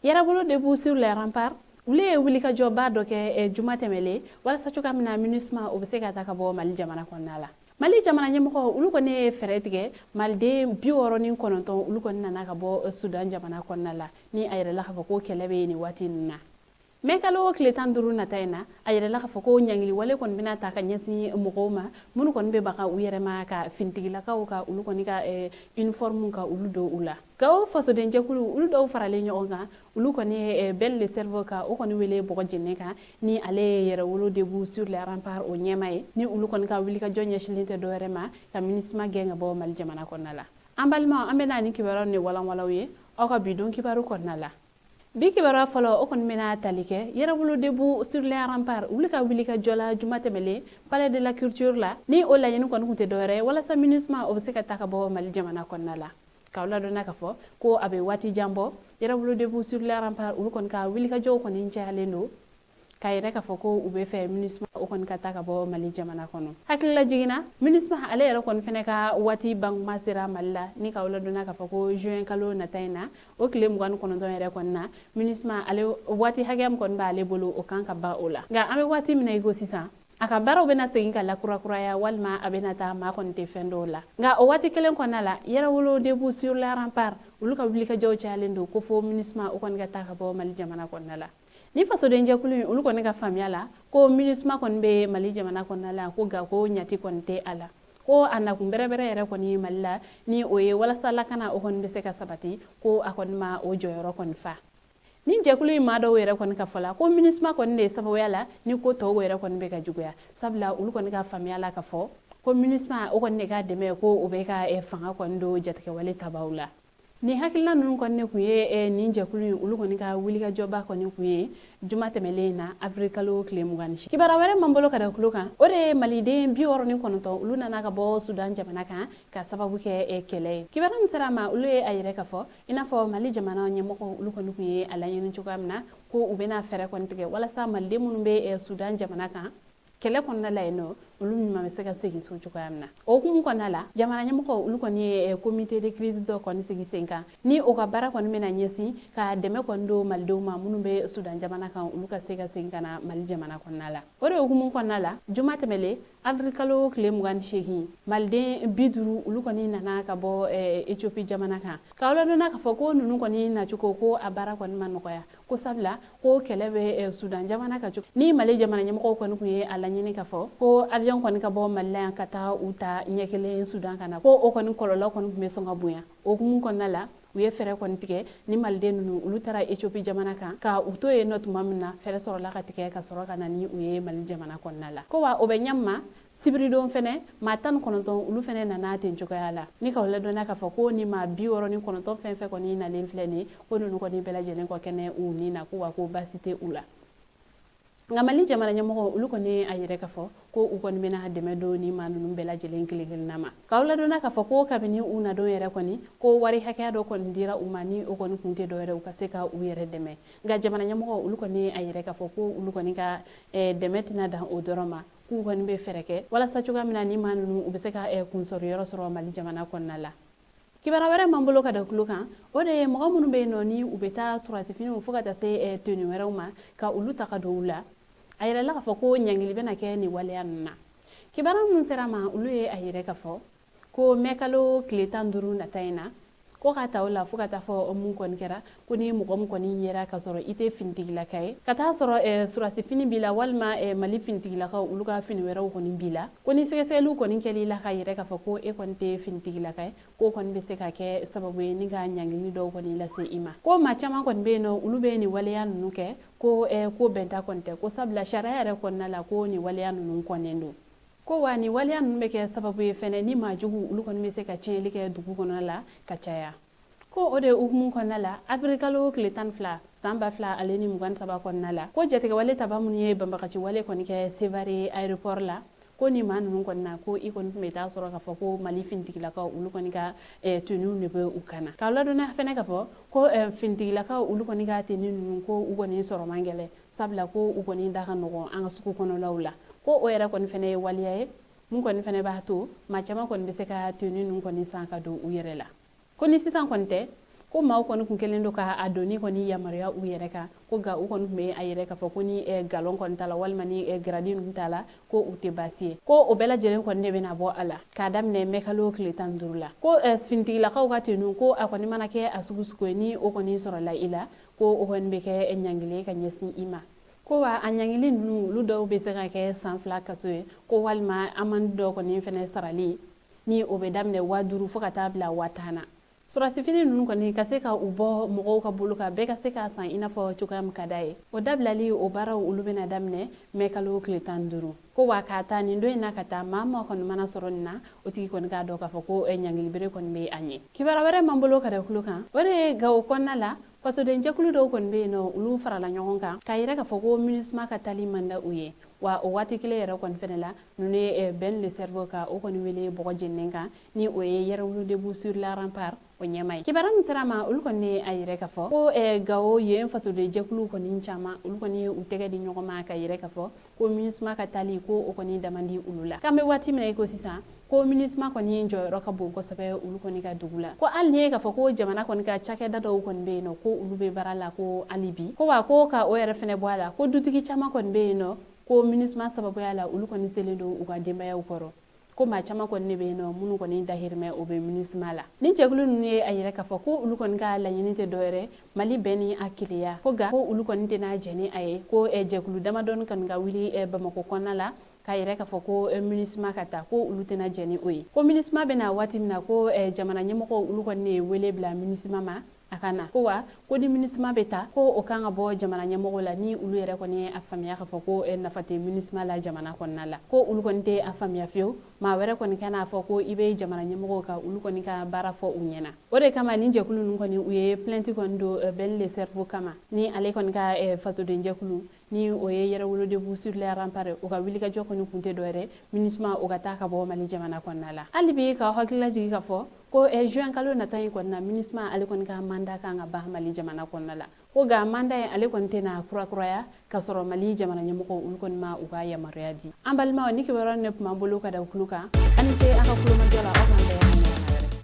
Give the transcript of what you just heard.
Yɛrɛwolo Debout sur les Remparts, olu ye wulikajɔba dɔ kɛ juma tɛmɛlen, walasa cogoya min na MINUSMA o bɛ se ka ta ka bɔ Mali jamana kɔnɔna la. Mali jamana ɲɛmɔgɔ, olu kɔni ye fɛɛrɛ tigɛ, maliden 69, olu kɔni nana ka bɔ Sudan jamana kɔnɔna la, ni a yɛrɛla k'a fɔ ko kɛlɛ bɛ nin waati ninnu na. Mɛ kalo tile 15 nata in na, a yɛrɛla k'a fɔ ko ɲangili wale kɔni bɛna ta ka ɲɛsin mɔgɔw ma minnu kɔni bɛ baga u yɛrɛ ma ka finitigilakaw ka olu kɔni ka uniforme ka olu don u la. Gawo fasodenjɛkulu, olu dɔw faralen ɲɔgɔn kan, olu kɔni ye Ben le Cerveau ka o kɔni wele bɔgɔ jɛnɛ kan, ni ale ye Yɛrɛwolo Debout sur les Remparts o ɲɛma ye, ni olu kɔni ka wulikajɔ ɲɛsilen tɛ dɔwɛrɛ ma ka MINUSMA gɛn ka bɔ Mali jamana kɔnɔna la. An balimaw, an bɛna ni kibaruyaw ni walanwalaw ye aw ka bi don kibaru kɔnɔna la. Bi kibaruya fɔlɔ, o kɔni bɛna tali kɛ Yɛrɛwolo Debout sur les Remparts, olu ka wuli ka jɔ la juma tɛmɛlen Palais de la Culture la, ni o laɲini kɔni tun tɛ dɔwɛrɛ ye walasa MINUSMA o bɛ se ka ta ka bɔ Mali jamana kɔnɔna la. K'aw ladɔnniya k'a fɔ ko a bɛ waati jan bɔ, Yɛrɛwolo Debout sur les Remparts, olu kɔni ka wulikajɔw kɔni cayalen don k'a yɛrɛ k'a fɔ ko u bɛ fɛ MINUSMA o kɔni ka taa ka bɔ Mali jamana kɔnɔ. Hakilila jiginna, MINUSMA ale yɛrɛ kɔni fɛnɛ ka waati bankuma sera Mali la, ni k'aw ladɔnniya k'a fɔ ko juin kalo nata in na, o tile 29 yɛrɛ kɔni na, MINUSMA ale waati hakɛya min kɔni b'ale bolo, o kan ka ban o la. Nka an bɛ waati min na i ko sisan, a ka baaraw bɛna segin ka lakurakuraya walima a bɛna taa, maa kɔni tɛ fɛn dɔw la. Nka o waati kelen kɔnɔna la, Yɛrɛwolo Debout sur les Remparts, olu ka wulikajɔw cayalen don ko fo MINUSMA o kɔni ka taa ka bɔ Mali jamana kɔnɔna la. Ni fasodenjɛkulu in, olu kɔni ka faamuya la, ko MINUSMA kɔni bɛ Mali jamana kɔnɔna la, ko nka ko ɲati kɔni tɛ a la, ko a nakun bɛrɛbɛrɛ yɛrɛ kɔni Mali la, ni o ye walasa lakana o kɔni bɛ se ka sabati, ko a kɔni ma o jɔyɔrɔ kɔni fa. Ni jɛkulu in maa dɔw yɛrɛ kɔni ka fɔ la, ko MINUSMA kɔni de ye sababuya la ni ko tɔw yɛrɛ kɔni bɛ ka juguya, sabula olu kɔni ka faamuya la ka fɔ ko MINUSMA o kɔni de ka dɛmɛ, ko o bɛ ka fanga kɔni don jatigɛwale tabaw la. Nin hakilina ninnu kɔni de tun ye nin jɛkulu in, olu kɔni ka wulikajɔba kɔni tun ye juma tɛmɛlen in na, avril kalo tile 28. Kibaruya wɛrɛ m'an bolo ka da tulo kan, o de ye maliden 69, olu nana ka bɔ Sudan jamana kan ka sababu kɛ kɛlɛ ye. Kibaruya min sera a ma, olu ye a yɛrɛ ka fɔ i n'a fɔ Mali jamana ɲɛmɔgɔw, olu kɔni tun ye a laɲini cogoya min na ko u bɛna fɛɛrɛ kɔni tigɛ walasa maliden minnu bɛ Sudan jamana kan kɛlɛ kɔnɔna la yen nɔ, olu ɲuman bɛ se ka segin so cogoya min na. O hukumu kɔnɔna la, jamana ɲɛmɔgɔw, olu kɔni ye comité de crise dɔ kɔni sigi sen kan, ni o ka baara kɔni bɛna ɲɛsin ka dɛmɛ kɔni don malidenw ma minnu bɛ Sudan jamana kan, olu ka se ka segin ka na Mali jamana kɔnɔna la. O de hukumu kɔnɔna la, juma tɛmɛlen, avril kalo tile 28, maliden 50, olu kɔni nana ka bɔ Ethiopie jamana kan. K'aw ladɔnniya k'a fɔ ko ninnu kɔni nacogo, ko a baara kɔni ma nɔgɔya, ko sabula ko kɛlɛ bɛ Sudan jamana kan cogo ni Mali jamana ɲɛmɔgɔw kɔni tun ye a laɲini k'a fɔ ko avion kɔni ka bɔ Mali la yan ka taa u ta ɲɛ kelen Sudan ka na, ko o kɔni kɔlɔlɔ kɔni tun bɛ sɔn ka bonya. O hukumu kɔnɔna la, u ye fɛɛrɛ kɔni tigɛ ni maliden ninnu, olu taara Ethiopie jamana kan ka u to yen nɔ tuma min na, fɛɛrɛ sɔrɔla ka tigɛ ka sɔrɔ ka na ni u ye Mali jamana kɔnɔna la. Ko wa o bɛ ɲɛma sibiridon fɛnɛ, maa 19, olu fɛnɛ nana ten cogoya la, ni k'aw ladɔnniya k'a fɔ ko ni maa 69 fɛn fɛn kɔni nalen filɛ nin ye, ko ninnu kɔni bɛɛ lajɛlen kɔ kɛnɛ u ni na, ko wa ko baasi tɛ u la. Nka Mali jamana ɲɛmɔgɔ, olu kɔni a yɛrɛ k'a fɔ ko u kɔni bɛna dɛmɛ don ni maa ninnu bɛɛ lajɛlen kelen kelenna ma. K'aw ladɔnniya k'a fɔ ko kabini u nadon yɛrɛ kɔni, ko wari hakɛya dɔ kɔni dira u ma, ni o kɔni kun tɛ dɔwɛrɛ u ka se ka u yɛrɛ dɛmɛ. Nka jamana ɲɛmɔgɔ, olu kɔni a yɛrɛ k'a fɔ ko olu kɔni ka dɛmɛ tɛna dan o dɔrɔn ma, k'u kɔni bɛ fɛɛrɛ kɛ walasa cogoya min na ni maa ninnu u bɛ se ka kunsɔrɔ yɔrɔ sɔrɔ Mali jamana kɔnɔna la. Kibaruya wɛrɛ m'an bolo ka da tulo kan, o de ye mɔgɔ minnu bɛ yen nɔ ni u bɛ taa sɔrɔdasifiniw fo ka taa se tenue wɛrɛw ma ka olu ta ka don u la, a yɛrɛla k'a fɔ ko ɲangili bɛna kɛ nin waleya ninnu na. Kibaruya minnu sera ma, olu ye a yɛrɛ k'a fɔ ko mɛ kalo tile 15 nata in na, ko ka ta o la fo ka taa fɔ mun kɔni kɛra, ko ni mɔgɔ min kɔni yera ka sɔrɔ i tɛ finitigilaka ye, ka taa sɔrɔ sɔrɔdasifini b'i la walima Mali finitigilakaw olu ka fini wɛrɛw kɔni b'i la, ko ni sɛgɛsɛgɛliw kɔni kɛl'i la ka yɛrɛ k'a fɔ ko e kɔni tɛ finitigilaka ye, k'o kɔni bɛ se ka kɛ sababu ye ni ka ɲangili dɔw kɔni lase i ma. Ko maa caman kɔni bɛ yen nɔ, olu bɛ nin waleya ninnu kɛ, ko ko bɛnta kɔni tɛ, ko sabula sariya yɛrɛ kɔnɔna la, ko nin waleya ninnu kɔnnen don, ko wa nin waleya ninnu bɛ kɛ sababu ye fɛnɛ ni maa jugu, olu kɔni bɛ se ka tiɲɛli kɛ dugu kɔnɔna la ka caya. Ko o de hukumu kɔnɔna la, avril kalo tile 12 san 2023 kɔnɔna la, ko jatigɛwale taba minnu ye banbagaci wale kɔni kɛ Sevare aéroport la, ko ni maa ninnu kɔni na, ko i kɔni tun bɛ taa sɔrɔ k'a fɔ ko Mali finitigilakaw, olu kɔni ka tenuew de bɛ u kan na. K'aw ladɔnniya fɛnɛ k'a fɔ ko finitigilakaw, olu kɔni ka tenue ninnu, ko u kɔni sɔrɔ man gɛlɛn, sabula ko u kɔni da ka nɔgɔn an ka sugu kɔnɔlaw la, ko o yɛrɛ kɔni fɛnɛ ye waleya ye mun kɔni fɛnɛ b'a to maa caman kɔni bɛ se ka tenue ninnu kɔni san ka don u yɛrɛ la. Ko ni sisan kɔni tɛ, Ko maaw kɔni kun kɛlen don ka a donni kɔni yamaruya u yɛrɛ kan, ko nka u kɔni tun bɛ a yɛrɛ k'a fɔ ko ni galon kɔni t'a la walima ni grade ninnu t'a la, ko u tɛ baasi ye. Ko o bɛɛ lajɛlen kɔni de bɛna bɔ a la k'a daminɛ mɛkalo tile 15 la. Ko finitigilakaw ka tenue, ko a kɔni mana kɛ a sugu sugu ye, ni o kɔni sɔrɔla i la, ko o kɔni bɛ kɛ ɲangili ye ka ɲɛsin i ma. Ko wa a ɲangili ninnu, olu dɔw bɛ se ka kɛ san 2 kaso ye, ko walima amende dɔw kɔni fɛnɛ sarali, ni o bɛ daminɛ 5000 fo ka taa bila 10,000 na. Sɔrɔdasifini ninnu kɔni ka se ka u bɔ mɔgɔw ka bolo kan, bɛɛ ka se k'a san i n'a fɔ cogoya min ka d'a ye, o dabilali o baaraw olu bɛna daminɛ mɛkalo tile 15. Ko wa k'a ta nin don in na ka taa, maa maa kɔni mana sɔrɔ nin na, o tigi kɔni k'a dɔn k'a fɔ ko ɲangilibere kɔni bɛ a ɲɛ. Kibaruya wɛrɛ m'an bolo ka da tulo kan, o de ye Gawo kɔnɔna la, fasodenjɛkulu dɔw kɔni bɛ yen nɔ, olu farala ɲɔgɔn kan k'a yira k'a fɔ ko MINUSMA ka taali man da u ye. Wa o waati kelen yɛrɛ kɔni fɛnɛ la, ninnu ye Ben le Cerveau ka o kɔni wele bɔgɔ jeninen kan, ni o ye Yɛrɛwolo Debout sur la Rempart o ɲɛma ye. Kibaruya min sera a ma, olu kɔni ye a yira k'a fɔ ko Gawo yen fasodenjɛkulu kɔni caman, olu kɔni ye u tɛgɛ di ɲɔgɔn ma ka yira k'a fɔ ko MINUSMA ka taali, ko o kɔni da man di olu la. K'an bɛ waati min na i ko sisan, ko MINUSMA kɔni jɔyɔrɔ ka bon kosɛbɛ olu kɔni ka dugu la. Ko hali n'i ye k'a fɔ ko jamana kɔni ka cakɛda dɔw kɔni bɛ yen nɔ, ko olu bɛ baara la, ko hali bi, ko wa ko ka o yɛrɛ fɛnɛ bɔ a la, ko dutigi caman kɔni bɛ yen nɔ, ko MINUSMA sababuya la, olu kɔni selen don u ka denbayaw kɔrɔ. Ko maa caman kɔni de bɛ yen nɔ minnu kɔni dahirimɛ o bɛ MINUSMA la. Ni jɛkulu ninnu ye a yira k'a fɔ ko olu kɔni ka laɲini tɛ dɔwɛrɛ Mali bɛn ni a kelenya, ko nka ko olu kɔni tɛna jɛn ni a ye ko jɛkulu damadɔni kɔni ka wuli Bamakɔ kɔnɔna la k'a yira k'a fɔ ko MINUSMA ka taa, ko olu tɛna jɛn ni o ye. Ko MINUSMA bɛna waati min na, ko jamana ɲɛmɔgɔw olu kɔni de ye wele bila MINUSMA ma a ka na. Ko wa ko ni MINUSMA bɛ taa, ko o kan ka bɔ jamana ɲɛmɔgɔw la, ni olu yɛrɛ kɔni ye a faamuya k'a fɔ ko nafa tɛ MINUSMA la jamana kɔnɔna la. Ko olu kɔni tɛ a faamuya fiyewu, maa wɛrɛ kɔni kan'a fɔ ko i bɛ jamana ɲɛmɔgɔw ka olu kɔni ka baara fɔ u ɲɛna. O de kama ni jɛkulu ninnu kɔni u ye plainte kɔni don Ben le Cerveau kama, ni ale kɔni ka fasodenjɛkulu, ni o ye Yɛrɛwolo Debout sur les Remparts, o ka wulikajɔ kɔni kun tɛ dɔwɛrɛ MINUSMA o ka taa ka bɔ Mali jamana kɔnɔna la. Hali bi k'aw hakili lajigin k'a fɔ ko juin kalo nata in kɔni na, MINUSMA ale kɔni ka mandat kan ka ban Mali jamana kɔnɔna la. Ko nka mandat in ale kɔni tɛna kurakuraya k'a sɔrɔ Mali jamana ɲɛmɔgɔw olu kɔni ma u ka yamaruya di. An balimaw, ni kibaruya ne tun b'an bolo ka da tulo kan, aw ni ce aw ka kulomajɔ la. Aw k'an bɛn.